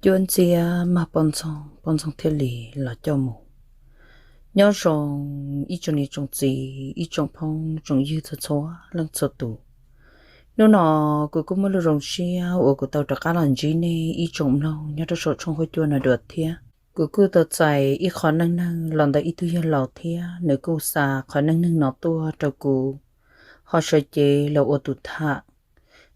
Cuab ntxiab mag poj ntxoog, poj ntxoog thiaj li los coj mus. Nyob zoo ib tsoom niam tsoom txiv, ib tsoom phooj tsoom ywg txhua txhua leej txhua tus. Hnub no kuv kuj muaj lub zoo siab uas kuv tau rov qab los ntsib nej ib tsoom mloog nyob rau saum tshooj huab cua no dua thiab. Kuv kuj tau txais ib qho neej neeg los ntawm ib tug yawg laus thiab nws kuj xa qhov neej neeg no tuaj rau kuv ho sawv cev los ua tus tham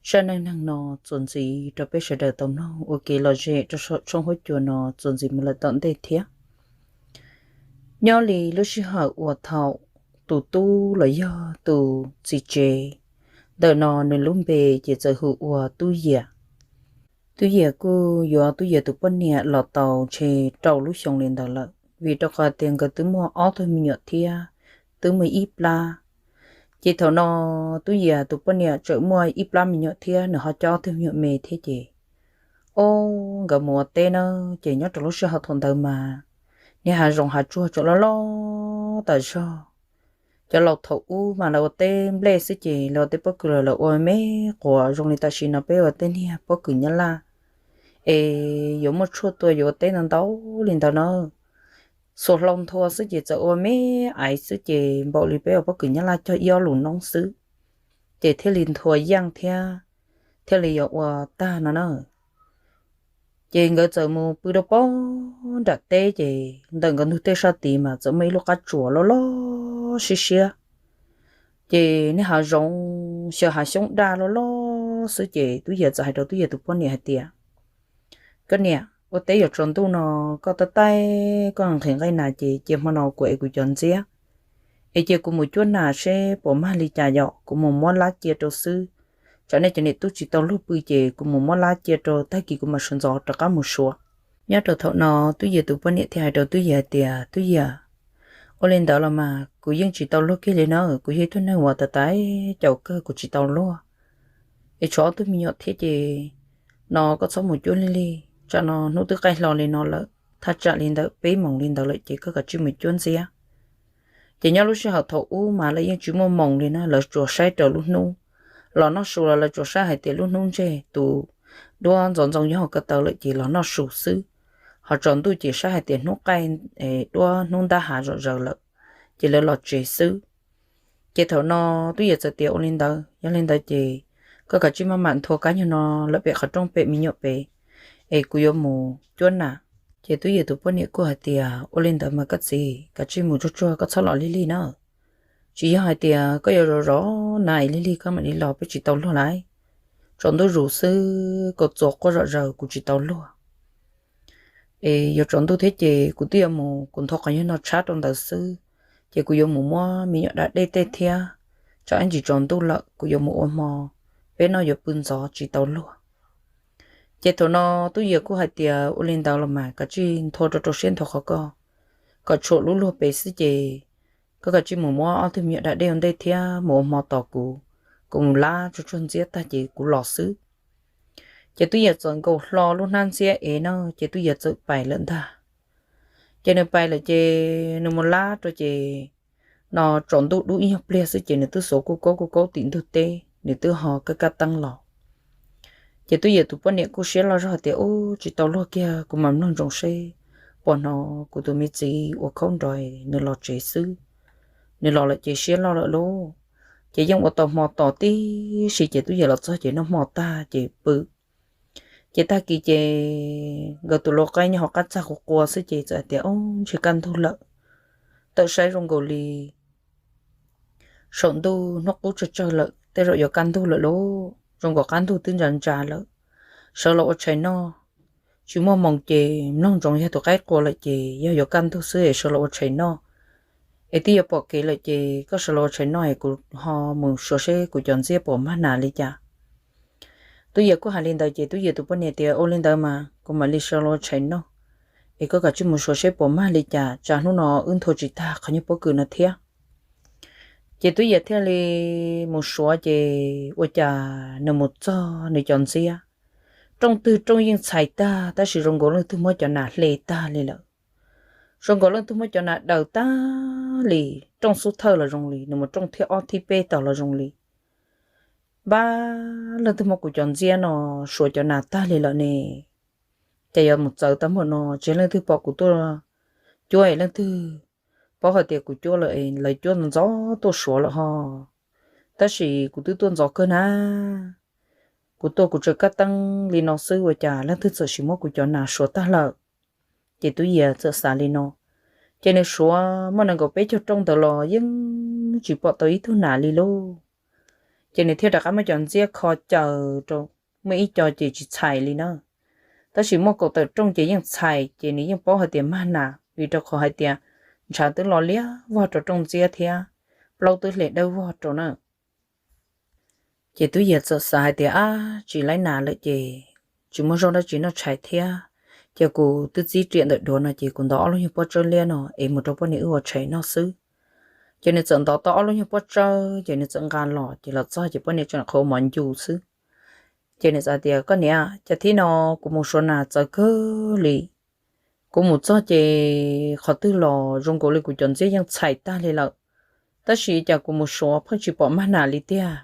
zaj neej neeg no txuas ntxiv rau peb sawv daws tau mloog ua kev lom zem rau saum tshooj huab cua no txuas ntxiv mus lawm tom ntej thiab. Nyob li lub sij hawm uas thaum tus tub los yog tus txiv tsev ntawm no nws lub npe ces txawm hu ua Tub Yias. Tub Yias kuj yuav Tub Yias tus poj niam los tau ntshe rau lub xyoo li ntawd lawm, vim rau qhov tias nkawd twb muaj ob tug me nyuam thiab twb muaj ib plab. Ces thaum no Tub Yias tus poj niam tseem muaj ib plab me nyuam thiab nws ho coj ob tug me nyuam me thiab ces, o, nkawd mus ua teb na, ces nyob rau lub sij hawm thaum ntawd mas niag hav zoov hav tsuag tseem loj loj tas zog. Cov laus thaum ub mas lawv ua teb nplej xwb ces lawv ua teb pob kws los lawv ua me quav zoo li tam sim no peb ua tej niag pob kws nyab laj es yuav muaj tshuaj tua yuav ua teb ntau ntau li ntawd na. Xuas hlau nthua xwb ces txawm ua me aiv xwb ces npaum li peb ua pob kws nyab laj cog ib ob lus noob xwb, ces thiaj li nthua yeej thiab thiaj li yuav ua tag no na. Ces nkawd txawm mus pw rau pob nram teb ces ntawm nkawd ntug teb sab tid mas txawm muaj ib lub qab tsuas loj loj siab siab. Ces niag hav zoov xyaw hav xyoob daj loj loj xwb ces Tub Yias txawm hais rau Tub Yias tus poj niam hais tias, Koj niam, ua teb yuav tsaus ntuj no, koj tab taij koj nqhis nqaij nas ces cia hmo no kuv ev kuv cov ntxiab es cia kuv mus cuab nas seb puas mag li cas yom, kuv mus muab lab cia rau xwb. Tsam nej cov niam tub tsis tau luag pw ces kuv mus muab lab cia rau tag kis kuv mam sawv ntxov rov qab mus suav. Nyob rau thaum no Tub Yias tus poj niam thiaj hais rau Tub Yias hais tias, Tub Yias, ua li ntawd los mas kuv yeej tsis tau luag kiag li na, kuv yog ib tug neeg uas tab taij caum kawg kuv tsis tau luag. Es tshuav ob tug me nyuam thiab ces no koj txhob mus cuab lig lig, tsam no hnub twb qaij hlo li no lawm, thaj tsam li ntawm peb moos li ntawd lawm ces koj kav tsij mus cuab ntxiab. Ces nyob lub sij hawm thaum ub mas lawv yeej tsis muaj moos li na, lawv tsuas saib raws lub hnub. Los noj su los lawv tsuas saib hais tias lub hnub ntseg tus duab ntxoov ntxoo nyob hauv ko taw lawm ces los noj su xwb. Ho tsaus ntuj ces saib hais tias hnub qaij, duab hnub ntab hav zom zaws lawm, ces lawv los tsev xwb. Ces thaum no Tub Yias txawm tias, Ua li ntawd, yog li ntawd ces koj kav tsij maj mam nthua kab nyuag no lawm pem qhov rooj pem me nyuam pem, es kuv yuav mus cuab nas. Ces Tub Yias tus poj niam kuj hais tias, Ua li ntawd mas koj txiv, kav tsij mus tsuag tsuag, koj txhob los lig lig na. Tsis yog hais tias koj yuav zov zov nas lig lig koj mam li los, peb tsis tau luag lauj. Tsaus ntuj zus xwb, kaus txuas quaj zom zaws, kuv tsis tau luag. Es yuav tsaus ntuj thiab ces kuv twb yuav mus, kuv nthua qhov nyuag no tshab rau ntawd xwb, ces kuv yuav mus muab me nyuam da dej tej thiab, tsam ib ntsis tsaus ntuj lawm kuv yuav mus ua hmo, peb noj yuav pw ntxov tsis tau luag. Ces thaum no Tub Yias kuj hais tias, Ua li ntawd los mas kav tsij nthua rau rau siab nthua qhov koj, kom tshuam lub luag pem xwb ces koj kav tsij mus muab ob tug me nyuam da dej ua ntej thiab mus ua hmo tos kuv, kuv mus lab tsuag tsuag ntxiab tag ces kuv los xwb. Ces Tub Yias txawm nkaus hlo lub hnab ntxiab ev na, ces Tub Yias txawm pais lawm ntag. Ces nws pais lawm ces nws mus lab rau ces no tsaus ntuj dub ib nyuag pliag xwb ces nws twb xuav kuj kaub kuj kaub tim ntug teb, nws twb ho kaj kaj teeb los. Ces Tub Yias tus poj niam kuj siab loj zog hais tias, Ub, tsis tau luag kiag, kuv mam mloog ntsoov seb puas hnov kuv tus me txiv ua khaub nrov, nws los tsev xwb. Nws los lawm ces siab loj lawm lauj. Ces yeej ua tau hmo tos tib si ces Tub Yias los txog ces noj hmo tag ces pw. Ces tag kis ces nkawd tus lau qaib nyob hauv qab txag quas quas xwb ces txawm hais tias, Ub, ntshe kaj ntug lawm. Tawm saib zoo nkaus li saum ntuj hnub qub tsawg tsawg lawm, tej zaum yuav kaj ntug lawm lauj, zoo nkaus qab ntug twb ntsa ntsa lawm. Sawv los ua tshais noj. Tsis muaj moos ces mloog ntsoov yog tus qaib qua lawm ces yog yuav kaj ntug xwb es sawv los ua tshais noj. Es twb yuav pom kev lawm ces koj sawv los ua tshais noj es kuv ho mus suav seb kuv cov ntxiab puas mag nas li cas. Tub Yias kuj hais li ntawd ces Tub Yias tus poj niam tias, Ua li ntawd mas kuv mam li sawv los ua tshais noj, es koj kav tsij mus suav seb puas mag li cas, tsam hnub no wb nthua tsis tag qhov nyuag pob kws no thiab. Ces Tub Yias thiaj li mus suav ces ua cas nws mus txog nws cov ntxiab, rooj twg rooj yeej txhais tag tab sis zoo nkaus leej twg muab cov nas hle tag li lawm. Zoo nkaus leej twg muab cov nas daws tag li, rooj xub thawj los zoo li, nws mus rooj thib ob thib peb tau los zoo li. Npab, leej twg muab kuv cov ntxiab no suav cov nas tag li lawm ne? Ces yuav mus txawv tag npaum no, tsis leej twg pom kuv tuaj cuab es leej twg paub hais tias kuv cuab lawm, lawv cuab ntxov ntxov tuaj suav lawm ho. Tab sis kuv twb tuaj ntxov kawg na, kuv tuaj kuv tseem kab teeb li no xwb ua cas leej twg txawm sim muab kuv cov nas suav tag lawm. Ces Tub Yias txawm xav li no, ces nws suav muaj nees nkaum peb caug rooj ntawd los yeej tsis pom tau ib tug nas li lauj. Ces nws thiaj rov qab muab cov ntxiab kho caws rau, muaj ib co ces tsis txhais li na, tab sis muaj kaum tawm rooj ces yeej txhais, ces nws yeej paub hais tias mag nas, vim rau qhov hais tias ntshav twb lo liab vog rau rooj ntxiab thiab plaub twb hle dawb vog rau na. Ces Tub Yias txawm xav hais tias, ab, tsis laib nas lawm ces tsis muaj zaub dab tsi noj tshais thiab, ces kuv twb txib riam ntawm duav no ces kuv ntov ob lub nyuag pob tsawb liab no es mus rau poj niam wb ua tshais noj xwb. Ces nws txawm ntov tau ob lub nyuag pob tsawb ces nws txawm nqa los, ces los txog ces poj niam tseem qhuav mov ncu xwb. Ces nws txawm tias, koj niam, cas thib no kuv mus suav nas txawv kawg li. Kuv mus txog ces qhov twg los zoo nkaus li kuv cov ntxiab yeej txhais tag li lawm, tab sis cas kuv mus suav pheej tsis pom mag nas li tiag.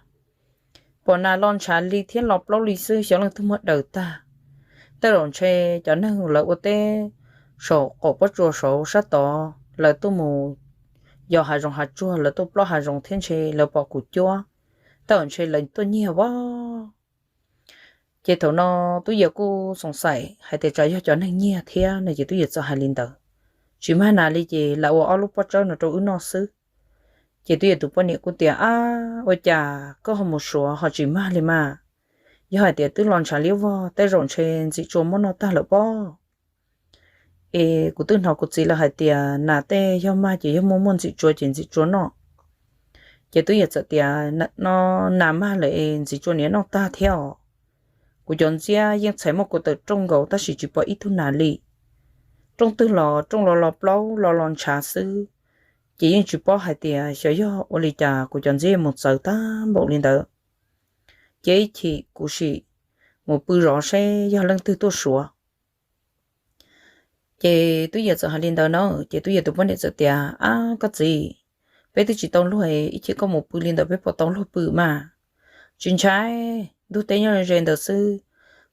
Pom nas lo ntshav li thiab lo plaub li xwb, xyov leej twg muab daws tag. Tej zaum ntshe cov neeg lawv ua teb saum qaum pob tsuas saud sab tod, lawv tuaj mus yos hav zoov hav tsuag, lawv tuaj plob hav zoov thiab ntshe lawv pom kuv cuab, tej zaum ntshe lawv tuaj nyiag vov. Ces thaum no Tub Yias kuj xoom xaim hais tias tsam yog cov neeg nyiag thiab no ces Tub Yias txawm hais li ntawd, tsis mag nas li ces lam ua ob lub pob tsawb no rau wb noj xwb. Ces Tub Yias tus poj niam kuj tias, ab, ua cas koj ho mus suav ho tsis mag li mas? Yog hais tias twb lo ntshav liab vog tej zaum ntshe ntxim tsua muab noj tag lawm pob. Es kuv twb hnov kuv txiv lawv hais tias nas tej yog mag ces yog muaj muaj ntxim tsua ces ntxim tsua noj. Ces Tub Yias txawm tias, no nas mag lawm es ntxim tsua niam noj tag thiab os. Kuv cov ntxiab yeej txhais muaj kaum tawm rooj nkaus tab sis tsis pom ib tug nas li. Rooj twg los rooj lo lo plaub lo lo ntshav xwb, ces yeej tsis paub hais tias xyov yog ua li cas kuv cov ntxiab mus txawv tag npaum li ntawd. Ces ib chim kuv sim mus pw zov seb yog leej twg tuaj suav. Ces Tub Yias txawm hais li ntawd na, ces Tub Yias tus poj niam txawm tias, ab, koj txiv, peb twb tsis tau luag, ib chim koj mus pw li ntawd peb puas tau luag pw mas? Tsis ntshai, ntug teb nyob ze ze ntawd xwb,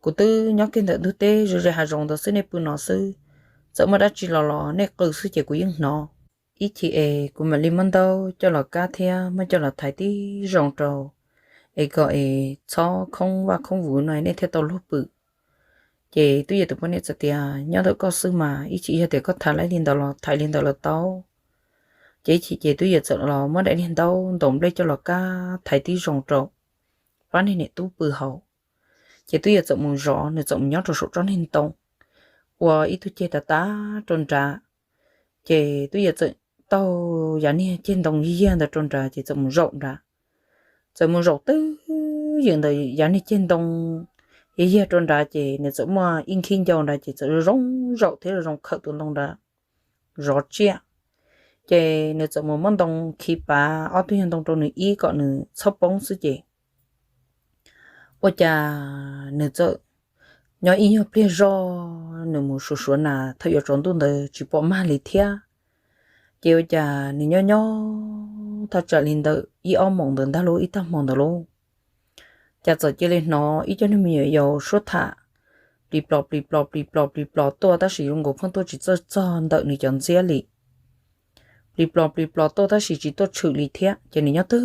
kuv twb nyob kiag ntawm ntug teb ze ze hav zoov ntawd xwb, nej pw no xwb, txawm muaj dab tsi los los nej qw xwb ces kuv yeej hnov. Ib chim es kuv mam li muab ntaub coj los kab thiab muab coj los thaiv tib zoo rau, es kom es txhob khoob vaj khoob vuv no nej thiaj tau luag pw. Ces Tub Yias tus poj niam txawm tias, nyob ntawm koj xwb mas, ib chim yog tias koj thaiv li ntawd los thaiv li ntawd los tau. Ces ib chim ces Tub Yias txawm los muab daim niag ntaub ntaus nplej coj los kab thaiv tib zoo rau, pab niag niam tub pw hauv. Ces Tub Yias txawm mus zov, nws txawm mus nyob rau saum tsob niag ntoo, ua ib tug ceg tas tas rau nrad. Ces Tub Yias txawm taug yav niag ceg ntoo yig yag ntawd rau nrad ces txawm mus zaum nrad. Txawm mus zaum twj ywm ntawm yav niag ceg ntoo yig yag rau nrad ces nws txawm muaj ib nkhib ncau nrad ces txawm zoo zaum thiab zoo khawm tus ntoo nrad zov tsiaj. Ces nws txawm mus muab ntoo khi pav ob tug nyuag ntoo rau nws ib kom nws txhob poob xwb ces ua cas nws txawm nyob ib nyuag pliag zoj, nws mus suav suav nas thaum yuav tsaus ntuj ntawd tsis pom mag li thiab. Ces ua cas nws nyob nyob thaj tsam li ntawm ib ob moos ntawd ntag lauj, ib tag hmo ntawd lauj, cas txawm cia li hnov ib co niag me nyuam yaus suab tham plis plos plis plos plis plos plis plos tuaj tab sis zoo nkaus pheej tuaj tsis txog txog ntawm nws cov ntxiab li. Plis plos plis plos tuaj tab sis tsis tuaj tshwm li thiab ces nws nyob twj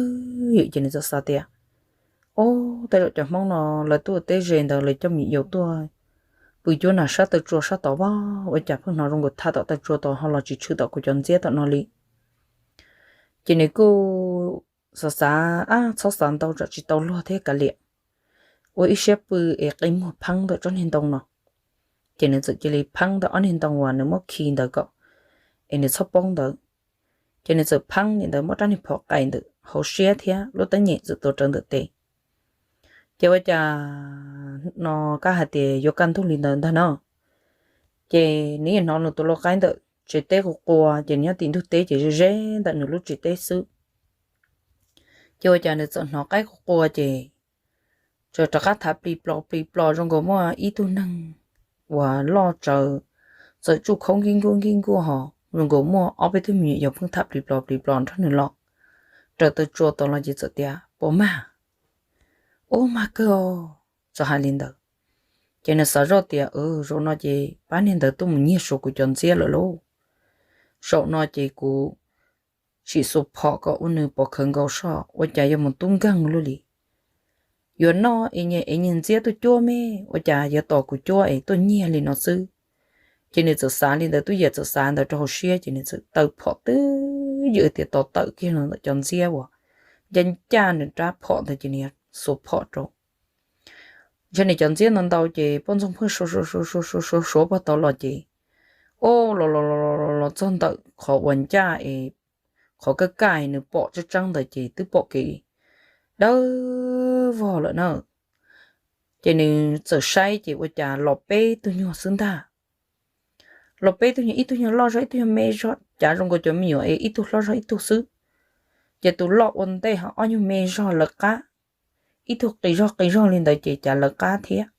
ywm ces nws txawm xav tias, ub, tej zaum cov Hmoob no lawv tuaj teb ze ntawd lawv coj me nyuam yaus tuaj pw cuab nas sab taw tsua sab tod vag, ua cas pheej hnov zoo nkaus tham tom taw tsua tod ho los tsis tshwm tom kuv cov ntxiab tom no li. Ces nws kuj xav xav, ab, txhob xav ntau tsam tsis tau luag thiab kav liam, ua ib siab pw es qi muag pheeb ntawm tsob niag ntoo no. Ces nws txawm cia li pheeb ntawm ob niag ntoo uas nws muab khi ntawd kom es nws txhob poob ntawd. Ces nws txawm pheeb li ntawd muab rab niag phom qais ntawm hauv siab thiab lub teeb nyem txawm tuav rawv ntawm tes. Ces ua cas no kab hais tias yuav kaj ntug li ntawd ntag no, ces nws yeej hnov nws tus lau qaib ntawm tsev teb quas qua, ces nws nyob tim ntug teb ces ze ze ntawm nws lub tsev teb xwb. Ces ua cas nws txawm hnov qaib quas qua ces txawm rov qab tham plis plos plis plos zoo nkaus muaj ib tug neeg uas loj tsawv txawm tsuj khaub nkij nkuaj nkij nkuaj ho zoo nkaus muaj ob peb tug me nyuam yaus pheej tham plis plos plis plos nrog nws los raws taw tsua tod los ces txawm tias, puas mag? Ub, mag kawg os. Txawm hais li ntawd Ces nws xav zoj tias, Zaum no ces pab niag ntawd tuaj mus nyiag Suav kuv cov ntxiab lawm lauj. Zaum no ces kuv sim xuas phom kom ua nws pov khawv nkaus soj, ua cas yuav mus tub nkeeg luaj li. Yuav noj es nyiag ntxiab tuaj cuab me, ua cas yuav tos kuv cuab es tuaj nyiag li no xwb. Ces nws txawm xav li ntawd, Tub Yias txawm xav ntawd rau hauv siab ces nws txawm taw phom twb ywm tias tos tawm kiag los ntawm cov ntxiab uas ncaj ncaj nws rab phom ntawd ces nws xuas phom rau. Ntshe nws cov ntxiab ntau ntau ces poj ntxoog pheej suav suav suav suav puag tod los ces, o, los los los los txog ntawm qhov uas ncaj es qhov kaj kaj nws pom tseeb tseeb ntawd ces twb pom kev dawb vog lawm na. Ces nws txawm saib ces ua cas los peb tug nyuag xwb ntag. Los peb tug nyuag, ib tug nyuag loj zog ib tug nyuag me zog, cav zoo nkaus cov me nyuam es ib tug hlob zog ib tug xwb. Ces tus loj ua ntej ho ob nyuag me zog lawv qab, ib tug qis zog qis zog li ntawd ces cav lawv qab thiab.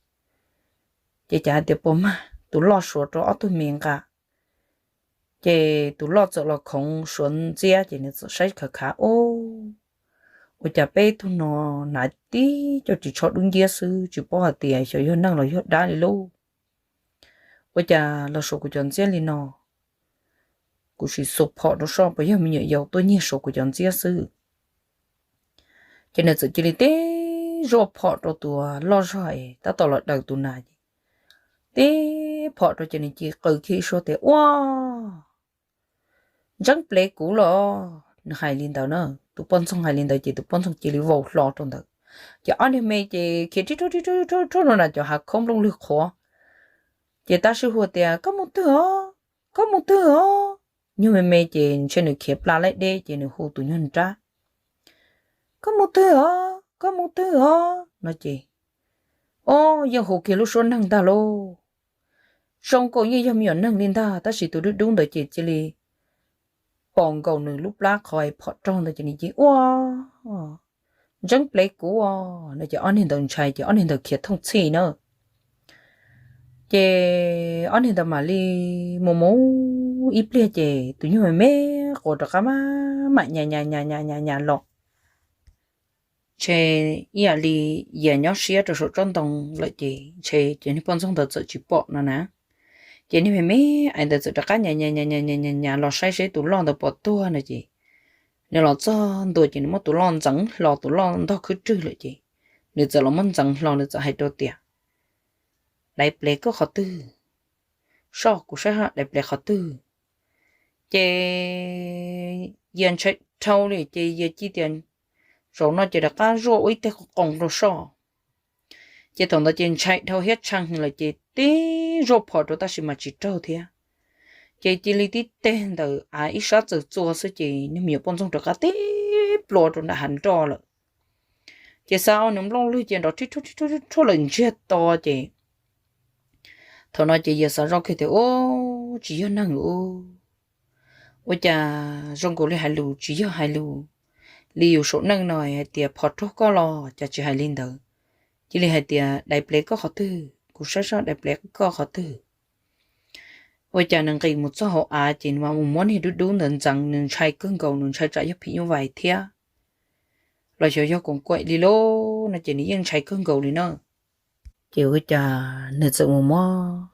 Ces cav hais tias puas mag, tus loj suav rau ob tug me nqa. Ces tus loj txawm los khoov suav ntxiab ces nws txawm saib khav khav, o, ua cas peb tug no hnav tib co ris tsho dub nciab xwb, tsis paub hais tias xyov yog neeg los yog dab li lauj. Ua cas los suav kuv cov ntxiab li no, kuv sim xuas phom rau soj puas yog me nyuam yaus tuaj nyiag suav kuv cov ntxiab xwb. Ces nws txawm cia li tib zuaj phom rau tus loj zog es tab tom los daws tus nas ces tib phom rau ces nws cia li qw kiag ib suab tias, Ua, ntseeb plev kuv los. Nws hais li ntawd na, tus poj ntxoog hais li ntawd ces tus poj ntxoog cia li vau hlo rau ntawd. Ces ob niag me ces khiav rib rub rib rub rub rub rau na cov hav khoob nplooj lwg qhuav. Ces tab sis hu tias, Koj mus twg os? Koj mus twg os? Nyuag me me ces ntshe nws khiav pla laij deb ces nws hu tus nyuag nrab, Koj mus twg os? Koj mus twg os? No ces, o, yeej hu kiag lub suab neeg ntag lauj. Zoo nkaus yeej yog me nyuam neeg li ntag tab sis tus dub dub ntawd ces cia li pom nkaus nws lub plab qhov phom raug ntawd ces nws cia li, Ua, ntseeb plev kuv os. No ces ob niag ntawd ntshai ces ob niag ntawd khiav thooj txhij na. Ces ob niag ntawd mam li mus mus ib pliag ces tus nyuag me me quas rov qab maj mam nyas nyas nyas nyas nyas los. Ntshe ib yam li Yias nyob siab rau saum tsob ntoo lawm ces ntshe ces niag poj ntxoog ntawd txawm tsis pom no na. Ces niag me me ais ntawd txawm rov qab nyas nyas nyas nyas nyas nyas los saib seb tus loj ntawd puas tuag no ces nws los txog ntua ces nws muab tus loj ntxeev hlo, tus loj ntog khwb rwg lawm ces nws txawm los muab ntxeev hlo, nws txawm hais rau tias, Dais plev koj qhov twg? Soj kuv saib dais plev qhov twg. Ces Yias ntshai dhau li ces Yias cia tias, Zaum no ces rov qab zuaj ua ib teg qos qoos rau soj. Ces thaum ntawd ces ntshai dhau thiab tshee lawm ces tib zuaj phom rau tab sis mas tsis raug thiab. Ces cia li tib teg ntawm av ib sab txawm txua xwb ces niag me nyuam poj ntxoog rov qab tib plua rau nram hav nroj lawm. Ces xav ua nws nplooj lwg ces nrov rhib rhuaj rhib rhuaj rhib rhuaj lawm ntsiag to ces thaum no ces Yias xav zoj kiag tias, Ub, tsis yog neeg ub. Ua cas zoo nkaus li hais lus tsis yog hais lus li yus saum neej no hais tias phom raug koj los cas tsis hais li ntawd. Cia li hais tias, Dais plev koj qhov twg? Kuv saib soj dais plev koj qhov twg. Ua cas nws nqis mus txog hauv av ces nws mas mus muab niag dub dub ntawd ntxeev, nws ntshai kawg nkaus, nws ntshai tsam yog phim nyuj vais thiab los xyov yog koom kuam li lauj no ces nws yeej ntshai kawg nkaus li na. Ces ua cas nws txawm mus muab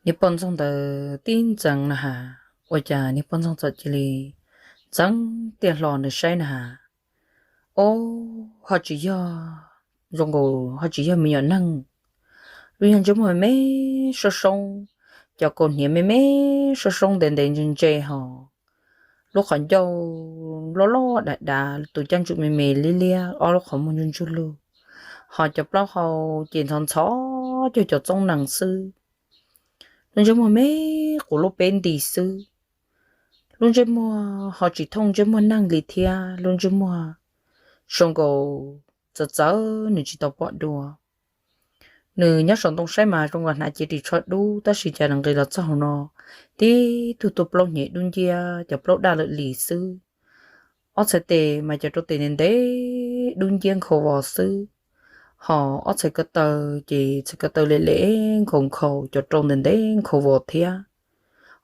niag poj ntxoog ntawd tib ntxeev na has, ua cas niag poj ntxoog txawm cia li ntxeev tiaj hlo nws saib na has. Ob, ho tsis yog, zoo nkaus ho tsis yog me nyuam neeg. Lub nyuag ntsej muag me me soob soob, cov kaus hniav me me soob soob ntev ntev ntse ntse ho lub qhov ncauj loj loj dav dav, tus caj ntsum me me liab liab, ob lub qhov muag ntsuj ntsuj lug, ho cov plaub hau ces ntxhov ntxhov cuag cov txob nees xwb. Lub ntsej muag me quas lub peb nti xwb. Lub ntsej muag ho tsis thooj ntsej muag neeg li thiab, lub ntsej muag zoo nkaus txawv txawv nws tsis tau pom dua. Nws nyob saum ntoo saib mas zoo nkaus hnav cev ris tsho dub, tab sis cas nws nqis los txog hauv no tib tug tuag plaub hnyev dub nciab, cov plaub daj lawm lis xwb. Ob txhais tes mas cov rau tes ntev ntev dub nciab nkhaus vos xwb, ho ob txhais ko taw ces txhais ko taw le le nkhaus nkhaus, cov rau ntev ntev nkhaus vos thiab,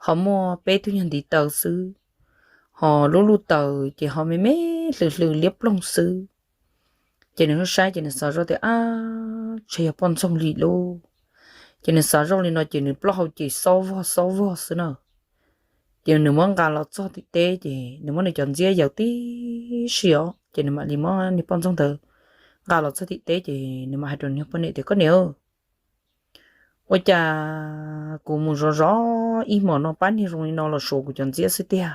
ho muaj peb tug nyuag ntiv taw xwb, ho lub luj taws ces ho me me hlw hlw liab ploog xwb. Ces nws saib ces nws xav zoj tias, Ab, ntshe yog poj ntxoog li lauj. Ces nws xav zoj li no ces nws plaub hau ces xob vog xob vog xwb na. Ces nws muab nqa los txog tim teb ces nws muab nws cov ntxiab yaws tib si os ces nws mam li muab niag poj ntxoog ntawd nqa los txog tim teb ces nws mam hais rau niag poj niam tias, Koj niam, ua cas kuv mus zov zov ib hmos no pab niag zoo li no los suav kuv cov ntxiab xwb tiag.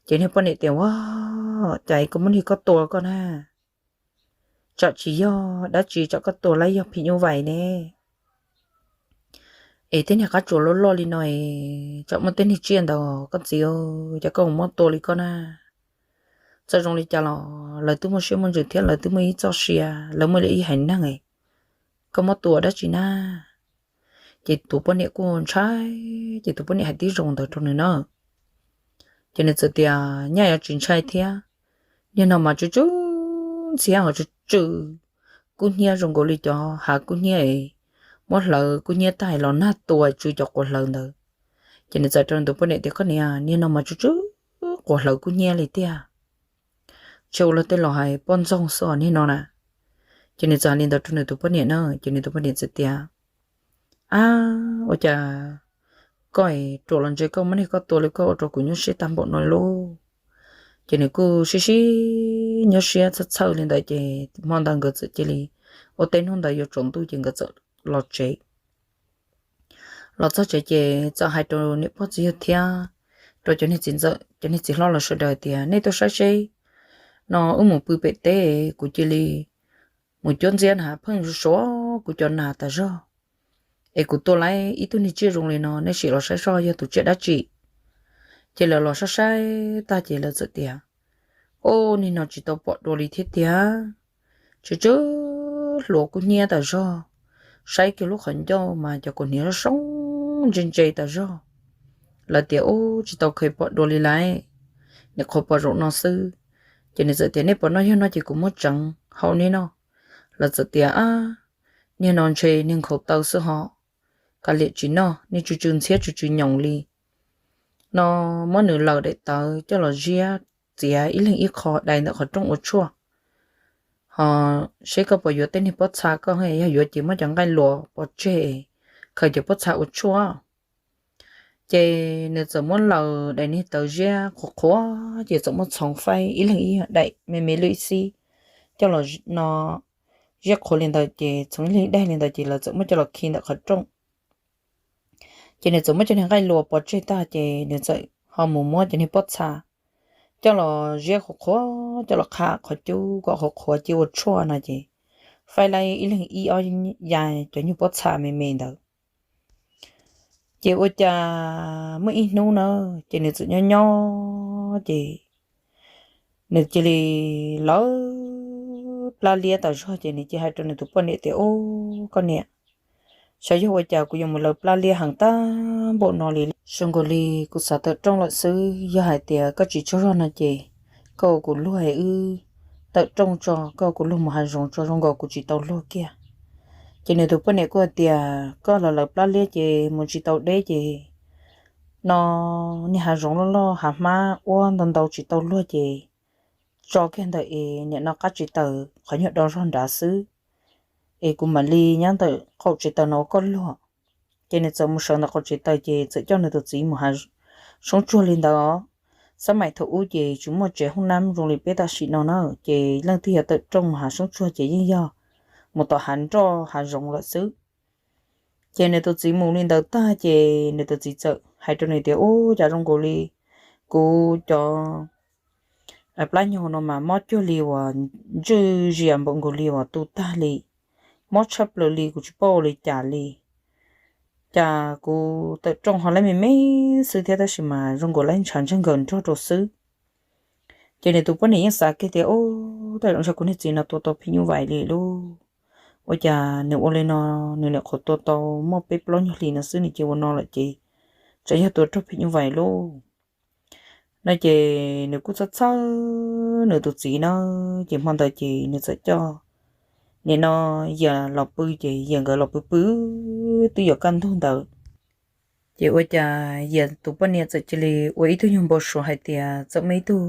Ces niag poj niam tias, Ua cas koj muab niag koj tua koj na? Tsam tsis yog dab tsi, tsam koj tua lawm yog phim nyuj vais ne. Es tej niag qab tsuas loj loj li no es tsam muaj tej niag tsiaj ntawd, koj txiv, cas koj mus muab tua li koj na? Txawm zoo li cas los lawv twb muaj siab muaj ntsws thiab lawv twb muaj ib txoj sia, lawv muaj li ib haiv neeg, koj muab tua dab tsi na? Ces tus poj niam kuj ntshai, ces tus poj niam hais tib zoo ntawd rau nws na. Ces nws txawm tias, Nyaj yuav tsis ntshai thiab, niag no mas tsw tsw ntxhiab ho tsw tsw kub hnyiab zoo nkaus li cov hav kub hnyiab es muab hlawv kub hnyiab tag los nag tua tsw cov quav hlawv ntawd. Ces nws txawm rau tus poj niam tias, Koj niam, niag no mas tsw tsw quav hlawv kub hnyiab li tiag. Ntshe ua luag tej laus hais poj ntxoog xwb os niag no na. Ces nws txawm hais li ntawd rau nws tus poj niam na, ces nws tus poj niam txawm tias, Ab, ua cas koj ruam los ntshe koj muab niag koj tua li koj ua rau kuv nyuaj siab tag npaum no lauj. Ces nws kuj sib sib nyuaj siab txhawj txhawj li ntawd ces hmo ntawd nkawd txawm cia li ua teb, hnub ntawd yuav tsaus ntuj ces nkawd txawm los tsev. Los txog tsev ces txawm hais rau niam pog txiv yawg thiab rau cov niag txiv ntxawm cov niag txiv hlob los sawv daws tias, Nej tuaj saib seb, no wb mus pw pem teb, kuv cia li mus cuab ntxiab na pheej suav kuv cov nas tas zog, es kuv tua lawm ib tug niag tsiaj zoo li no, nej sim los saib seb yog tus tsiaj dab tsi. Ces lawv los saib saib tag ces lawv txawm tias, Ub, niag no tsis tau pom dua li thiab tiag, tsw tsw hluas kub hnyiab tas zog, saib kiag lub qhov ncauj mas cov kaus hniav soob soob ntse ntse tas zog. Lawv tias, Ub, tsis tau kheev pom dua li lawm, nyuam qhuav pom zaum no xwb. Ces nws txawm tias, Nej pom no yog no ces kuv muab tseev hau nej noj. Lawv txawm tias, Ab, niag no ntshe niag nkhaus taw xwb ho, kav liam tsis noj, niag tsw tsw ntxhiab tsw tsw nyoos li. No muab nws laws daim tawv coj los ziab txiav ib leeg ib qho dai ntawm qhov rooj ua tshuaj, ho seb koj puas yuav tej niag pob txha koj, yog yuav ces muab cov nqaij luas pov tseg, khaws cov pob txha ua tshuaj. Ces nws txawm muab laws daim niag tawv ziab qhuav qhuav ces txawm muab txhoov faib ib leeg ib daim me me lwj xib coj los no, ziab qhuav li ntawd ces txhoov ib leeg ib daim li ntawd ces lawv txawm muab coj los khi ntawm qhov rooj. Ces nws txawm muab cov niag nqaij luas pov tseg tag ces nws txawm ho mus muab cov niag pob txha coj los ziab qhuav qhuav coj los qhab qhov cub kom qhuav qhuav cia ua tshuaj no ces faib laib ib leeg ib ob ya cov nyuag pob txha me me ntawd. Ces ua cas muaj ib hnub na, ces nws txawm nyob nyob ces nws cia li lawv plab liab tas zog ces nws cia hais rau nws tus poj niam tias, Ub, koj niam, xyov yog ua cas kuv yuav mus lawv plab liab heev tag npaum no li. Zoo nkaus li kuv xav tawm rooj lawm xwb, yog hais tias koj tsis tsaug zog no ces koj ua kuv luag es wb tawm rooj tso, koj ua kuv luag mus hav zoov tso, zoo nkaus kuv tsis tau luag kiag. Ces nws tus poj niam kuj hais tias, Koj los lawv plab liab ces mus tsis tau deb ces no niag hav zoov loj loj hav hmab ua ntau ntau tsis tau luag ces tso kiag ntawm es nim no qab tsev taws qhov nyuag do zog nrad xwb, es kuv mam li nyob ntawm qaum tsev taws no ua koj luag. Ces nws txawm mus sawv ntawm qaum tsev taws ces txawm coj nws tus txiv mus hav soob tsuag li ntawd os. Xab maim thaum ub ces tsis muaj tsev hoob nab zoo li peb tam sim no na, ces leej twg yog tawm rooj mus hav soob tsuag ces yeej yog mus tom hav nroj hav zoov lawm xwb. Ces nws tus txiv mus li ntawd tag ces nws tus txiv txawm hais rau nws tias, Ub, cas zoo nkaus li kuv cov plab nyoog no mas mob cuag li uas ntswj zias npaum nkaus li uas tu tag li, mob tshaj plaws li, kuv tsis paub ua li cas li. Cas kuv tawm rooj ho laib me me xwb thiab tab sis mas zoo nkaus laib ntshav ntseg nkawm nrog rau xwb. Ces nws tus poj niam yeej xav kiag tias, Ub, tej zaum ntshe kuv niag txiv no tua tau phim nyuj vais li lauj. Ua cas nws ua li no, nws nyuam qhuav tua tau muaj peb plaub nyuag hlis no xwb nws cia ua no lawm ces tsam yog tua raug phim nyuj vais lauj. No ces nws kuj txhawj txhawj nws tus txiv na, ces hmo ntawd ces nws txawm coj nim no Yias los pw ces Yias nkawd los pw pw twb yuav kaj ntug ntawd. Ces ua cas Yias tus poj niam txawm cia li ua ib tug nyuag npau suav hais tias txawm muaj ib tug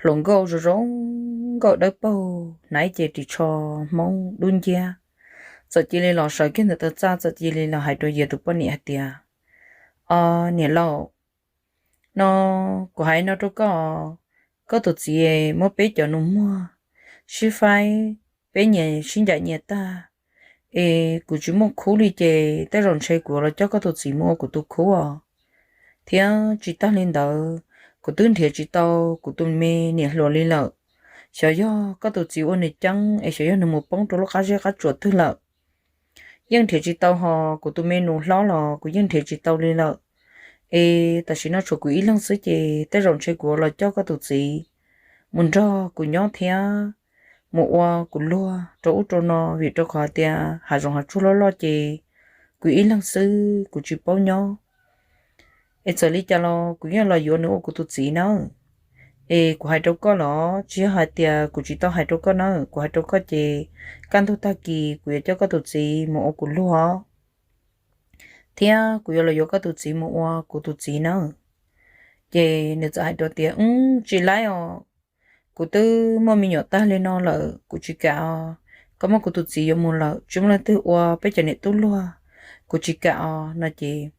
hluas nkauj zoo zoo nkauj dawb paug hnav ib ce ris tsho Hmoob dub nciab, txawm cia li los sawv kiag ntawm taw txaj, txawm cia li los hais rau Yias tus poj niam hais tias, Os niam laus, no kuv hais no rau koj, koj tus txiv muab peb cov nus muag sib faib, peb nyias sib ncaim nyias tag, es kuv tsis muaj khub li ces tej zaum ntshe kuv los coj koj tus txiv mus ua kuv tus khub os. Thiab tsis tag li ntawd, kuv twb nrhiav tsis tau kuv tus me niam hluas li lawm. Xyov yog koj tus txiv ua nws ceeb es xyov yog nws mus poob rau lub qab zeb qab tsuas twg lawm. Yeej nrhiav tsis tau, ho kuv tus me nus hlob los kuv yeej nrhiav tsis tau li lawm. Es tam sim no tshuav kuv ib leeg xwb ces tej zaum ntshe kuv los coj koj tus txiv mus nrog kuv nyob thiab mus ua kuv luag rau ub rau no, vim rau qhov tias hav zoov hav tsuag loj loj ces kuv ib leeg xwb kuv tsis paub nyob. Es txawm li cas los kuv yeej los yuav nws ua kuv tus txiv nawb. Es kuv hais rau koj los tsis yog hais tias kuv tsis tau hais rau koj nawb, kuv hais rau koj ces kaj ntug tag kis kuv yuav coj koj tus txiv mus ua kuv luag thiab kuv yuav los yuav koj tus txiv mus ua kuv tus txiv nawb. Ces nws txawm hais rau tias, Wb, tsis laib os, kuv twb muaj me nyuam tag li no lawm kuv tsis kam os. Koj muab kuv tus txiv yuav mus lawm tsis muaj leej twg ua peb cov niam tub luag, kuv tsis kam os no ces,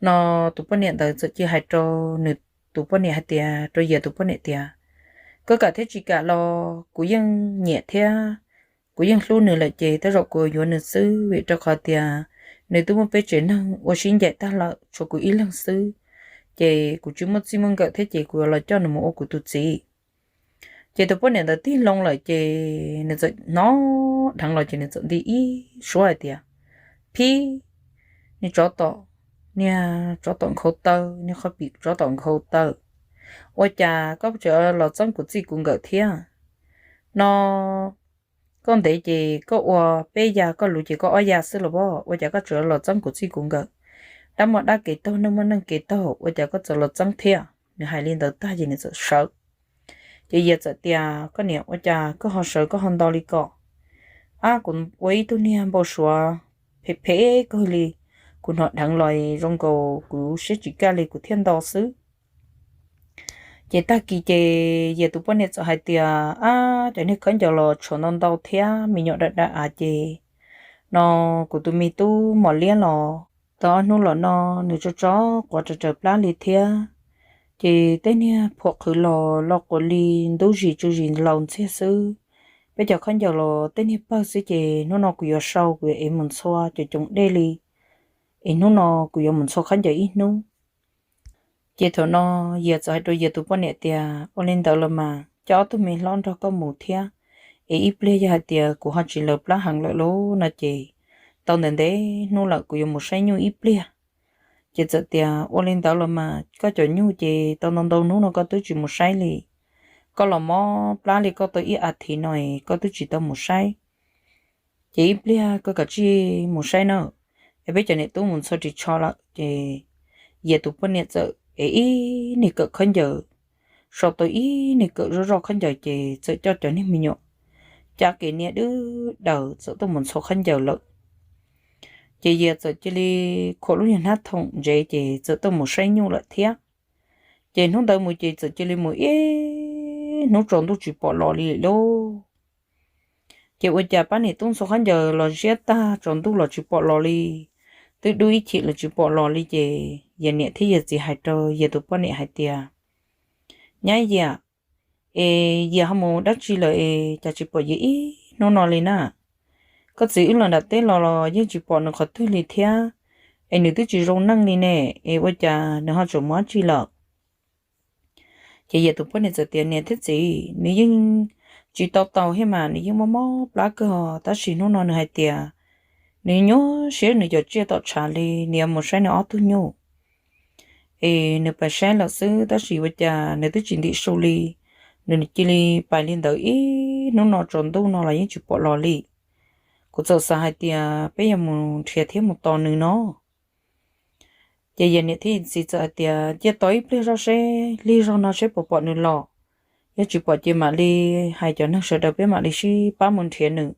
no tus poj niam ntawd txawm cia hais rau nws tus poj niam hais tias, rau Yias tus poj niam tias, Koj kam thiab tsis kam los kuv yeej nyiam thiab kuv yeej hlub nws lawm ces tej zaum kuv yuav nws xwb, vim rau qhov tias nws twb muaj peb tsev neeg ua sib ncaim tag lawm tshuav kuv ib leeg xwb, ces kuv tsis muaj txij muaj nkawm thiab ces kuv yuav los coj nws mus ua kuv tus txiv. Ces tus poj niam ntawd tig loo lawm ces nws txawm hnov dheev los ces nws txawm nti ib suab hais tias, Phib, niag tsov tom, niag tsov tom nkhaus taw, niag qhov pim tsov tom nkhaus taw, ua cas koj tseem los txeeb kuv txij kuv nkawm thiab? No koj ntev ces koj ua peb ya, koj luv ces koj ob ya xwb los pob, ua cas koj tseem los txeeb kuv txij kuv nkawm? Dab muaj dab kev taug, neeg muaj neeg kev taug, ua cas koj txawm los txeeb thiab? Nws hais li ntawd tag ces nws txawm sawv. Ces Yias txawm tias, Koj niam, ua cas koj ho sawv koj ho nto li ko? Ab, kuv ua ib tug niag npau suav phem phem kawg li, kuv hnov dheev los zoo nkaus kuv siab tsis kaj li kuv thiaj nto xwb. Ces tag kis ces Yias tus poj niam txawm hais tias, Ab, cov niag khaub ncaws los tshuav ntau ntau thiab me nyuam dam dam av ces, no kuv tus me tub Mos Liab los tau ob hnub los no nws tso tso quav raws raws plab li thiab. Ces tej niag phuam qhwv los los quav li ntub zis tsw zis laus ntxiag xwb. Peb cov khaub ncaws los tej niag pawg xwb ces hnub no kuv yuav sau, kuv yuav ev mus ntxhua cov coos dej li, es hnub no kuv yuav mus ntxhua khaub ncaws ib hnub. Ces thaum no Yias txawm hais rau Yias tus poj niam tias, Ua li ntawd los mas coj ob tug me hlob nrog koj mus thiab, es ib pliag yog hais tias kuv ho tsis laws plab heev lawm lauj no ces tau ntev ntev hnub lawm kuv yuav mus saib nyuj ib pliag. Ces txawm tias, Ua li ntawd los mas koj cov nyuj ces tau ntau ntau hnub no koj twb tsis mus saib li. Koj los mob plab li koj tau ib as thiv no es koj twb tsis tau mus saib. Ces ib pliag koj kav tsij mus saib na, es peb cov niam tub mus ntxhua ris tsho lawm. Ces Yias tus poj niam txawm ev ib niag kawm khaub ncaws, sau tau ib niag kawm zoj zoj khaub ncaws ces txawm coj cov niag me nyuam cab kev niaj dwb daws txawm tuaj mus ntxhua khaub ncaws lawm. Ces Yias txawm cia li khuam lub niag hnab thoom ntsev ces txawm tuaj mus saib nyuj lawm thiab. Ces hnub ntawd mus ces txawm cia li mus ib hnub tsaus ntuj tsis pom los li lauj. Ces ua cas pab niam tub ntxhua khaub ncaws los ziab tag tsaus ntuj los tsis pom los li, twb dub ib chim los tsis pom los li ces Yias niam thiab Yias txiv hais rau Yias tus poj niam hais tias, Nyab Yias, es Yias ho mus dab tsi lawm es cas tsis pom Yias ib hnub no li na? Koj txiv wb los nram teb los los yeej tsis pom nws qhov twg li thiab, es nws twb tsis zoo neej li ne, es ua cas nws ho tseem mus dab tsi lawm? Ces Yias tus poj niam txawm tias, Niam thiab txiv, nws yeej tsis tau tau thiab mas nws yeej mob mob plab kawg, tab sis hnub no nws hais tias nws nyuaj siab nws cov tsiaj tom tshav li, nws yuav mus saib nws ob tug nyuj. Es nws pais saib lawm xwb tab sis ua cas nws twb tsis ntim su li, nws cia li pais li ntawd ib hnub no tsaus ntuj no los yeej tsis pom los li. Kuv txawm xav hais tias peb yuav mus nrhiav thiab mus tos nws no. Ces Yias niam thiab Yias txiv txawm hais tias, Cia tos ib pliag zoj seb, lig zog no seb puas pom nws los. Yog tsis pom ces mam li hais cov neeg sawv daws peb mam li sib pab mus nrhiav nws.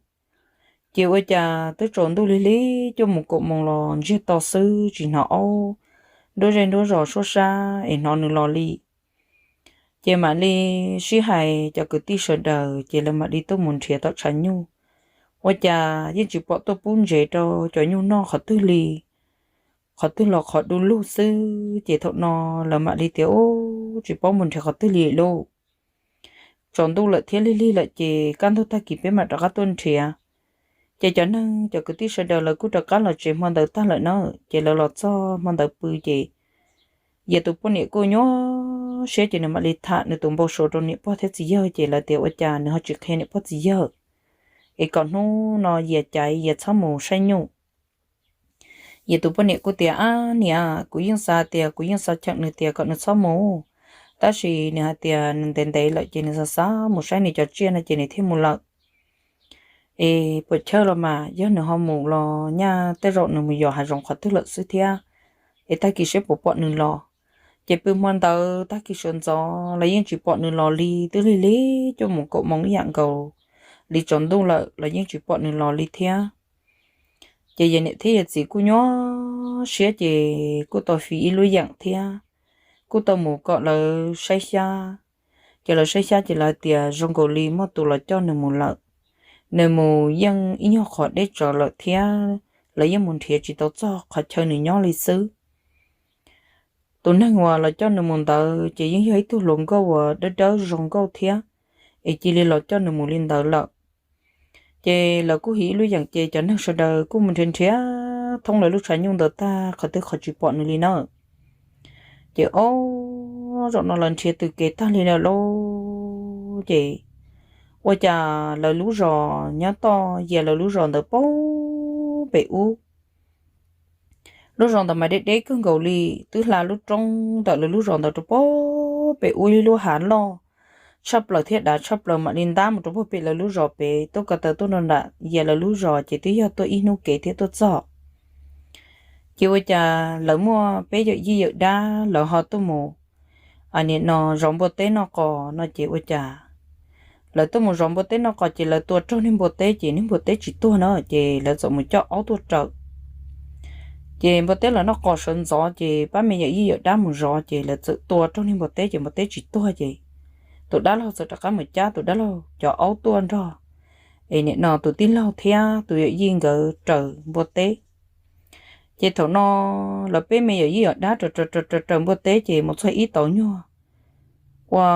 Ces ua cas twb tsaus ntuj lig lig cuaj moos kaum moos los ntsiag to xwb tsis hnov aub nruab zej nruab zos suab sab es hnov nws los li. Ces mam li sib hais cov kwv tij sawv daws ces lawv mam li tuaj mus nrhiav tom tshav nyuj. ua cas yeej tsis pom tuaj pub ntsev rau cov nyuj noj qhov twg li, qhov twg los qhov du lug xwb. Ces thaum no lawv mam li tias, Ub, tsis paub mus nrhiav qhov twg li lauj. Tsaus ntuj lawm thiab lig lig lawm ces kaj ntug tag kis peb mam rov qab tuaj nrhiav. Ces cov neeg cov kwv tij sawv daws lawv kuj rov qab los tsev hmo ntawd tag lawm na, ces lawv los txog hmo ntawd pw ces Yias tus poj niam kuj nyuaj siab ces nws mam li tham nws tus npau suav rau niam pog thiab txiv yawg ces lawv tias, Ua cas nws ho tsis qhia niam pog txiv yawg es kom hnub no Yias caiv Yias txhob mus saib nyuj? Yias tus poj niam kuj tias, Ab niam, kuv yeej xav tias kuv yeej xav cheem nws tias kom nws txhob mus, tab sis nws hais tias nws ntev ntev lawm ces nws xav xav mus saib nws cov tsiaj no ces nws thiaj mus lawm. Es puas chawj los mas, yog nws ho mus los nyaj tej zaum nws mus yos hav zoov qhov twg lawm xwb thiab, es tag kis seb puas pom nws los. Ces pw hmo ntawd tag kis sawv ntxov los yeej tsis pom nws los li, twb lig lig cuaj moos kaum moos ib yam nkaus li tsaus ntuj lawm los yeej tsis pom nws los li thiab. Ces yog niam thiab yog txiv kuj nyuaj siab ces kuj tau fiv ib lub yeem thiab kuj tau mus kom lawv saib xyab. Ces lawv saib xyab ces lawv hais tias zoo nkaus li muaj tus los coj nws mus lawm. Nws mus yeej ib nyuag qhov deb tsawv lawm thiab lawv yeej mus nrhiav tsis tau txog qhov chaw nws nyob li xwb. Tus neeg uas los coj nws mus ntawd ces yeej yog ib tug hluas nkauj uas dawb dawb zoo nkauj thiab, es cia li los coj nws mus li ntawd lawm. Ces lawv kuj hais ib lub yeem ces cov neeg sawv daws kuj mus nrhiav nrhiav thoob lawv lub tshav nyuj ntawd tag qhov twg qhov tsis pom nws li na. Ces ob zaum no lawv nrhiav tws kev tag li lawm lauj. Ces ua cas lawv lub zos nyob toj Yias lawv lub zos ntawd pem ub. Lub zos ntawd mas deb deb kawg nkaus li, twb hla lub roob ntawm lawv lub zos ntawd rau pem ub ib lub hav loj tshaj plaws thiab dav tshaj plaws mam li ntab mus rau pem lawv lub zos pem tuaj ko taw tuaj rau nram Yias lawv lub zos ces twb yog tuaj ib hnub kev thiab tuaj txog. Ces ua cas lawv muaj peb yawm yij yawm dab lawv ho tuaj mus, nim no zov npua teb noj qos no ces ua cas lawv tuaj mus zov npua teb noj qos ces lawv tua raug niag npua teb ces niag npua teb tsis tuag na ces lawv txawm mus coj aub tuaj raws. Ces npua teb los noj qos sawv ntxov ces pab me yawm yij yawm dab mus zov ces lawv txawm tua raug niag npua teb ces npua teb tsis tuag ces tus dab laug txawm rov qab mus cab tus dab laug cov aub tuaj nrog, es nim no tus tij laug thiab tus yawm yij nkawd raws npua teb. Ces thaum no lawv peb me yawm yij yawm dab raws raws raws raws npua teb ces mus txog ib tauv nyuag ua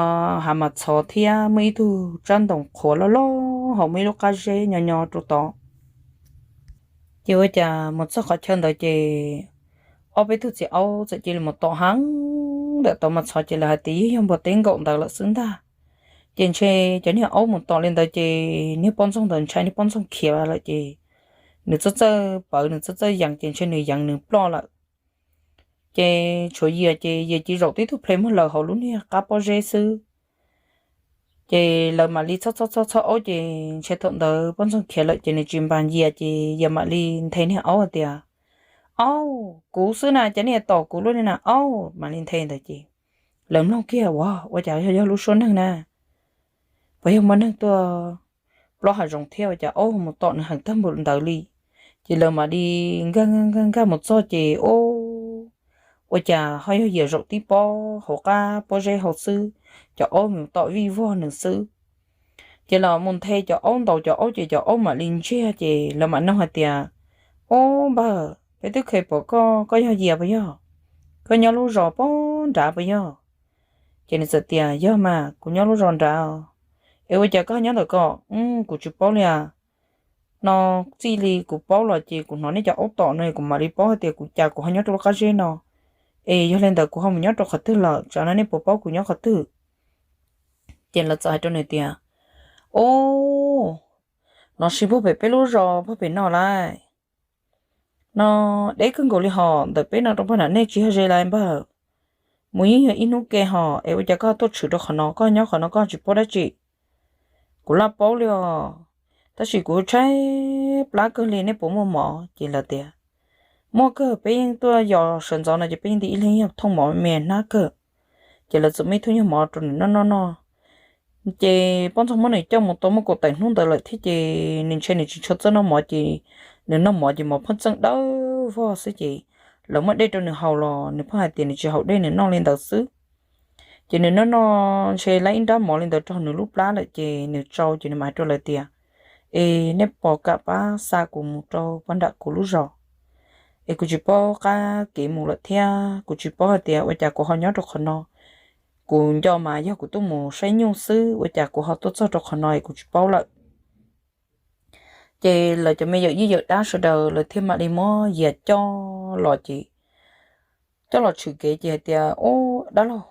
hav mas txhov thiab muaj ib tug tsab ntoo qhuav loj loj hauv muaj ib lub qab zeb nyo nyo rau tod. Ces ua cas mus txog qhov chaw ntawd ces ob peb tug txiv aub txawm cia li mus tom heev ntawm tauv mas txhov ces lawv hais tias yeej yog npua teb nkaum ntawd lawm xwb ntag. Ces ntshe cov niag aub mus tom li ntawd ces niag poj ntxoog ntawd ntshai niag poj ntxoog khiav lawm ces nws txawj txawj pawv nws txawj txawj yees ces ntshe nws yees nws ploj lawm. Ces tshuav Yias ces Yias cia zaum tib tug ple muag lawm hauv lub niag qab pob zeb xwb. Ces lawv mam li txhob txhob txhob txhob aub ces ntshe thaum ntawd poj ntxoog khiav lawm ces nws tsis npaj Yias ces Yias mam li nthe niag aub hais tias, Aub, kuv xwb na, cas nej tom kuv luaj li na aub, mam li nthe ntawd ces lawv mloog kiag ua ua cas yog yog lub suab neeg na, puas yog muaj neeg tuaj plob hav zoov thiab ua cas aub mus tom nws heev tag npaum ntawd li. Ces lawv mam li nkag nkag nkag mus txog ces ua cas ho yog Yias zaum tib pob hauv qab pob zeb hauv xwb, cov aub mus tom vij vog nws xwb. Ces los mus nthe cov aub ntaus cov aub ces cov aub mam li ntsiag ces lawv mam nug hais tias, Ub npawg, peb twb kheev pom koj, koj yog Yias puas yog? Koj nyob lub zos pob nrad puas yog? Ces nws txawm tias, Yog mas, kuv nyob lub zos nrad. Es ua cas koj nyob ntawm ko? Kuv tsis paub li as. No txij li kuv paub los ces kuv hnov nej cov aub tom no kuv mam li paub hais tias kuv cas kuv ho nyob rau lub qab zeb no. Es yog li ntawd kuv ho mus nyob rau qhov twg lawm, tsam no nej puas paub kuv nyob qhov twg? Ces lawv txawm hais rau nws tias, Ub, no sib puag pem peb lub zos puag pem no lauj. No deb kawg nkaus li hos, ntawm peb no rau puag nram nej tsis yog ze lawm npawg. Mus yeej yog ib hnub ke hos, es ua cas koj tuaj tshwm rau qhov no, koj nyob qhov no koj tsis paub dab tsi? Kuv laj paub li os, tab sis kuv tshaib plab kawg li, nej puas muaj mov? Ces lawv tias, Muaj kawg, peb yeej tuaj yos sawv ntxov no ces peb yeej nti ib leeg yog thooj mov me hnab kawg. Ces lawv txawm muaj ib thooj nyuag mov rau nws noj noj noj. Ces poj ntxoog muab nws coj mus tau muaj kaum tawm hnub ntawd lawm thiab ces nws ntshe nws tsis tshua txawj noj mov ces nws noj mov ces mov pheej txeej dawb vog xwb ces lawv muab dej rau nws haus los nws pheej hais tias nws tsis haus dej, nws noj li ntawd xwb. Ces nws noj noj ntshe lab ib nrab mov li ntawd rau nws lub plab lawm ces nws tsau ces nws mam hais rau lawv tias, es nej puas kam pab xa kuv mus rau pab nram kuv lub zos, es kuv tsis paub qab kev mus lawm thiab kuv tsis paub hais tias ua cas kuv ho nyob rau qhov no. Kuv nco mas yog kuv tuaj mus saib nyuj xwb, ua cas kuv ho tuaj txog rau qhov no es kuv tsis paub lawm. Ces lawv cov me yawm yij yawm dab sawv daws lawv thiaj mam li muab Yias coj los ces coj los tshwm kev ces hais tias, Ub, dab laug,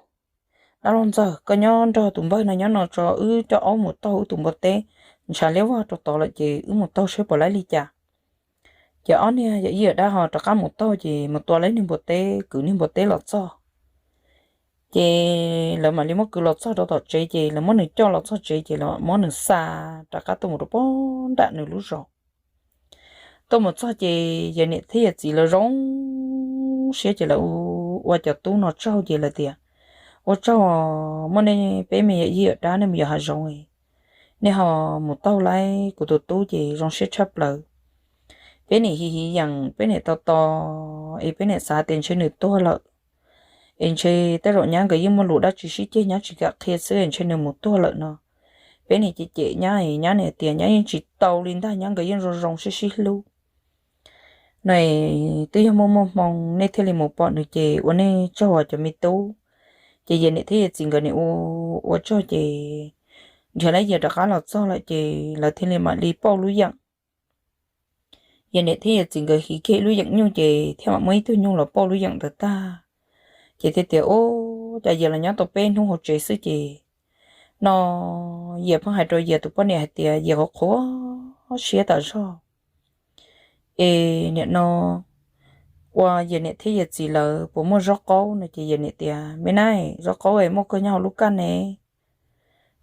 dab laug ntxawg, koj nyob nrog tus npawg no nyob no tso, wb coj aub mus taug wb tus npua teb ntshav liab vog rau tod lawm ces wb mus taug saib puas laib li cas. Ces ob niag yawm yij yawm dab ho rov qab mus taug ces mus tua laib niag npua teb, kwv niag npua teb los txog. Ces lawv mam li muab kwv los txog rau tom tsev ces lawv muab nws coj los txog tsev ces lawv muab nws xa rov qab tuaj mus rau pog nram nws lub zos. Tuaj mus txog ces yawg niam thiab yawg txiv lawv zoo siab ces lawv ua cov tub no tsaug ces lawv tias, Ua tsaug, muaj nej peb me yawm yij yawm dab nej mus yos hav zoov, nej ho mus taug laib kuv tus tub ces zoo siab tshaj plaws. Peb niam hiv hiv yeem, peb niam tos tos, es peb niam xav tias ntshe nws tuag lawm, es ntshe tej zaum nyab nkawd yeej muaj lus dab tsi sib ceg nyab tsis kam qhia xwb es ntshe nws mus tuag lawm no. Peb niam cem cem nyab, nyab niam tias nyab yeej tsis tau li ntag, nyab nkawd yeej zoo zoo sib sib hlub no. Twb yog muaj muaj hmoo nej thiaj li mus pom nws ces ua nej tsaug cov me tub. Ces yawg niam thiab yawg txiv nkawd nim ua tsaug ces nrhiav lawv Yias rov qab los txog lawm ces lawv thiaj li mam li pauj lub yeem. Yawg niam thiab yawg txiv nkawd hiv kiag ib lub yeem nyuj ces thiaj mam muab ib tug nyuj los pauj lub yeem ntawd tag. Ces thiaj tias, Ub, cas Yias los nyob tau peb hnub hauv tsev xwb ces no Yias pheej hais rau Yias tus poj niam hais tias Yias qhuav qhuav siab tas zog. Es nim no ua yawg niam thiab yawg txiv lawv puas muaj zaub qaub no ces yawg niam tias, Me nab, zaub qaub es muaj kawg nyob hauv lub kaj ne.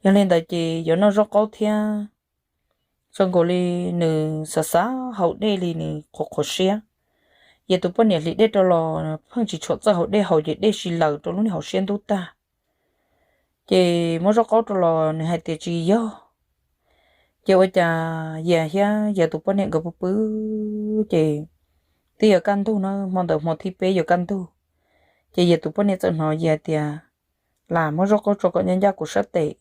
Yog li ntawd ces yuav noj zaub qaub thiab. Zoo nkaus li nws xav xav haus dej li nws qhuav qhuav siab. Yawg tus poj niam hliv dej rau los pheej tsis tshua txawj haus dej haus ces dej si laws rau lub niag hauv siab ntub tag. Ces muab zaub qaub rau los nws hais tias tsis yog. Ces ua cas Yias thiab Yias tus poj niam nkawd pw pw ces twb yuav kaj ntug na, hmo ntawd hmo thib peb yuav kaj ntug. Ces Yias tus poj niam txawm hnov Yias tias, Lam muab zaub qaub tso kom ncaj ncaj kuv sab tes.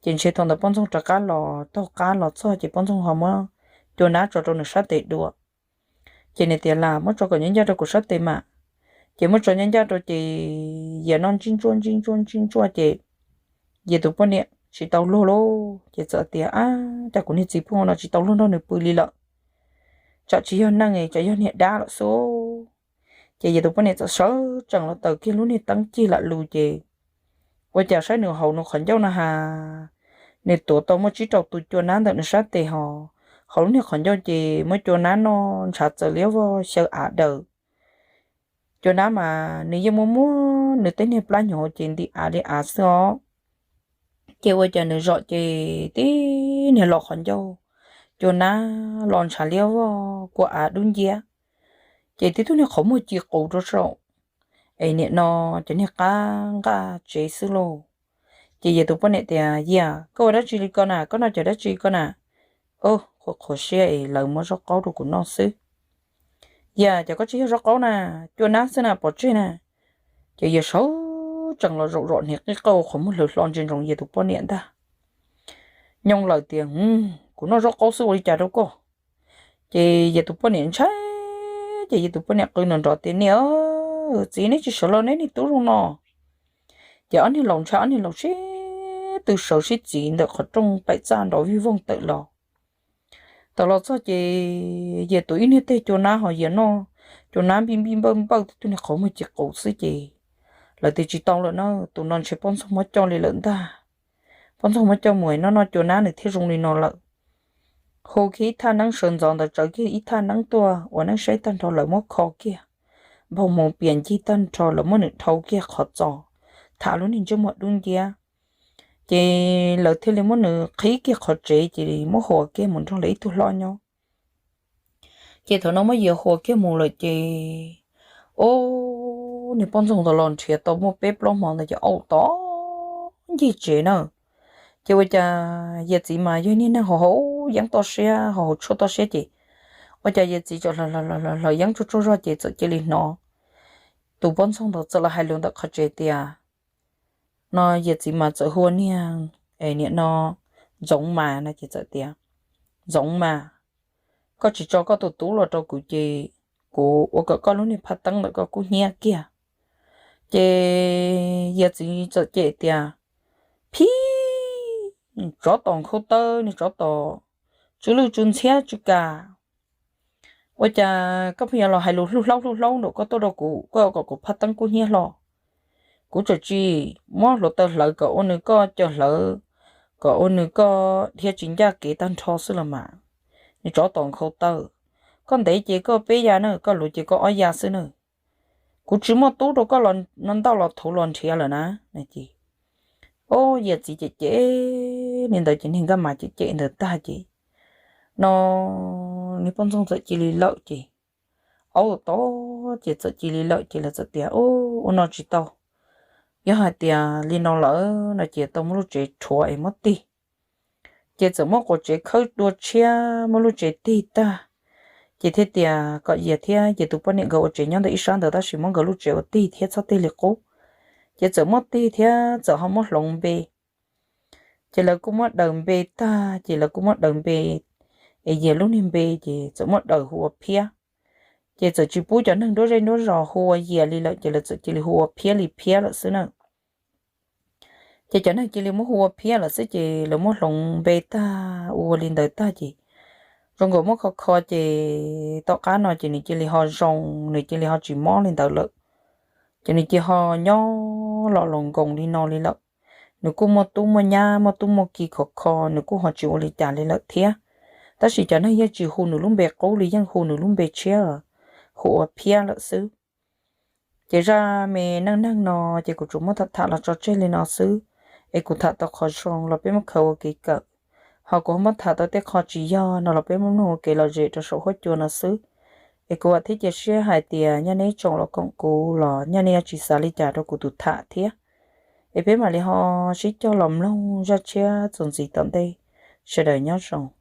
Ces ntshe thaum ntawd poj ntxoog rov qab los taug qab los txog ces poj ntxoog ho muab cua nab tso rau nws sab tes dua. Ces nws tias, Lam muab tso kom ncaj ncaj rau kuv sab tes mas. Ces muab tso ncaj ncaj rau ces Yias noj ntsib ntsuaj ntsib ntsuaj ntsib ntsuaj ces Yias tus poj niam tsis tau luag lauj. Ces txawm tias, Ab, cas kuv niag txiv pheej ua no tsis tau luag nrog nws pw li lawm. Tsam tsis yog neeg, tsam yog niag dab lawm xwb. Ces Yias tus poj niam txawm sawv tsees los taws kiag lub niag teeb cig lam lus ces ua cas saib nws hauv nws qhov ncauj no has, nws tuav tau muaj tsib rau tus cua nab ntawm nws sab tes hos hauv lub niag qhov ncauj ces muab cua nab noj ntshav txawv liab vog xyaw av daws. Cua nab mas nws yeej muaj muab nws tej niag plab hnyuv ces ntim av li av xwb os. Ces ua cas nws zom ces tib niag los qhov ncauj, cua nab los ntshav liab vog kua av dub nciab. Ces tib tug niag qhov muag ci qus rau saum, es nim no cov niag qab nqaj tsev xwb lauj. Ces Yias tus poj niam tias, Yias, koj ua dab tsi li ko na? Koj noj cov dab tsi ko na? Qhuav qhuav siab es lawv muab zaub qaub rau kuv noj xwb. Yias, cas koj tsis yog zaub qaub na, cua nab xwb na, pov tseg na. Ces Yias sawv tsees los zaum zom hniav qij qauj qhov muag hlawv hlo ntsia ntsoov Yias tus poj niam ntag. Nyooj lawm tias, Kuv noj zaub qaub xwb ua li cas rau koj? Ces Yias tus poj niam ntshai, ces Yias tus poj niam qw nrov nrov tias, Niam, txiv, neb tsis sawv los neb niag tub zoo no. Ces ob niag laus ntshai, ob niag laus sib tw sawv sib txiv ntawm qhov rooj paim txaj nrov vij voog tawm los. Tawm los txog ces Yias tuav ib niag teg cua nab hos Yias noj cua nab npij npij npawj npawj tib tug niag qhov muag ci qus xwb ces lawv tias, Tsis tau lawm na, tus no ntshe poj ntxoog muab coj li lawm ntag. Poj ntxoog muab coj mus noj noj cua nab nws thiaj zoo li no lawm. Hu kiag ib thaj neeb sawv ntxov ntawd tsawv kiag ib thaj neeb tuaj ua neeb saib tag nrho lawv muab kho kiag, npau hmoov pias ncig tag nrho lawv muab nws dhau kiag qhov txos, tham lub niag ntsej muag dub nciab. Ces lawv thiaj li muab nws qhib kiag qhov tsev ces muab huas kiag mus nrog lawv ib tug hlob nyob. Ces thaum no muab Yias huas kiag mus lawm ces, o, niag poj ntxoog ntawd los nrhiav tau muaj peb plaub hmo ntawd ces aum tom ncig tsev na. Ces ua cas Yias txiv mas yog niag neeg haus haus yeeb toj siab, haus haus tshuaj toj siab ces ua cas Yias txiv txawm hlawv yeeb tsuag tsuag zog ces txawm cia li hnov tus poj ntxoog ntawd txawm los hais lus ntawm qhov tsev tias, no Yias txiv mas txawm hu ua niag, es niam no Ntxoov mas no ces txawm tias, Ntxoov mas, koj tsis tso koj tus tub los rau kuv ces kuv ua kom koj lub niag phaj teeb ntawm koj kub hnyiab kiag. Ces yawm txiv txawm cem tias, Phib, tsov tom nkhaus taw, niag tsov tom tsw lwj tsw ntxhiab tsw kam. Ua cas koj pheej yuav los hais lus hlub hlaub hlub hlaub nraum koj tuaj rau kuv, koj kom kuv phaj teeb kub hnyiab hlo. Kuv tseem tsis muab hluav taws hlawv kom ua nws koj cawm hlawv, kom ua nws koj dhia tsis ncaj kev tag nrho xwb los mas. Niag tsov tom nkhaus taw, koj ntev ces koj peb ya na, koj luv ces koj ob ya xwb na. Kuv tsis muaj tub rau koj los no ntauj los thuv los nrhiav lawm na. Ces, o, yawm txiv cem cem li ntawd ces niag Nkaj Mas cem cem ntawd tag ces no niag poj ntxoog txawm cia li lawm ces, aub tod ces txawm cia li lawm ces lawv txawm tias, Ua no tsis tau, yog hais tias li no lawm no ces tau muab lub tsev rhuav es muab tig. Ces txawm muab quav tsev khawb dua tshiab muab lub tsev tig tag. Ces thiaj tias kom Yias thiab Yias tus poj niam nkawd ua tsev nyob ntawm ib sab ntawd tab sis muab nkawd lub tsev ua tig thiab txhob tig li qub. Ces txawm muab tig thiab txawm ho muab hloov npe. Ces lawv kuj muab daws npe tag ces lawv kuj muab daws npe, es Yias lub niag npe ces txawm muab daws hu ua Phiab. Ces txawm tsis pub cov neeg nruab zej nruab zos hu ua Yias li lawm ces lawv txawm cia li hu ua Phiab li Phiab lawm xwb na. Ces cov neeg cia li muab hu ua Phiab lawm xwb ces lawv muab hloov npe tag ua li ntawd tag ces zoo nkaus muab kho kho ces tom qab no ces nws cia li ho zoo, nws cia li ho tsis mob li ntawd lawm. Ces nws cia ho nyob los los nkoos li no li lawm. Nws kuj muaj tub muaj nyab, muaj tub muaj ki khov kho, nws kuj ho tsis ua li cas li lawm thiab. Tab sis cov neeg yeej tsis hu nws lub npe qub li, yeej hu nws lub npe tshiab, hu ua Phiab lawm xwb. Ces zaj me neej neeg no ces kuv tsuas muab tham tham los tso tseg li no xwb, es kuv tham tau qhov zoo los peb muab khaws ua kev kawm, ho kuv ho muab tham tau tej qho tsis yog no los peb muab mloog ua kev lom zem rau saum huab cua no xwb. Es kuv vam thiab cia siab hais tias nyaj nej tsoom los koom kuv los nyaj nej yuav tsis xav li cas rau kuv tus tham thiab. Es peb mam li ho sib cog los mloog zaj tshiab txuas ntxiv tom ntej. Sawv daws nyob zoo.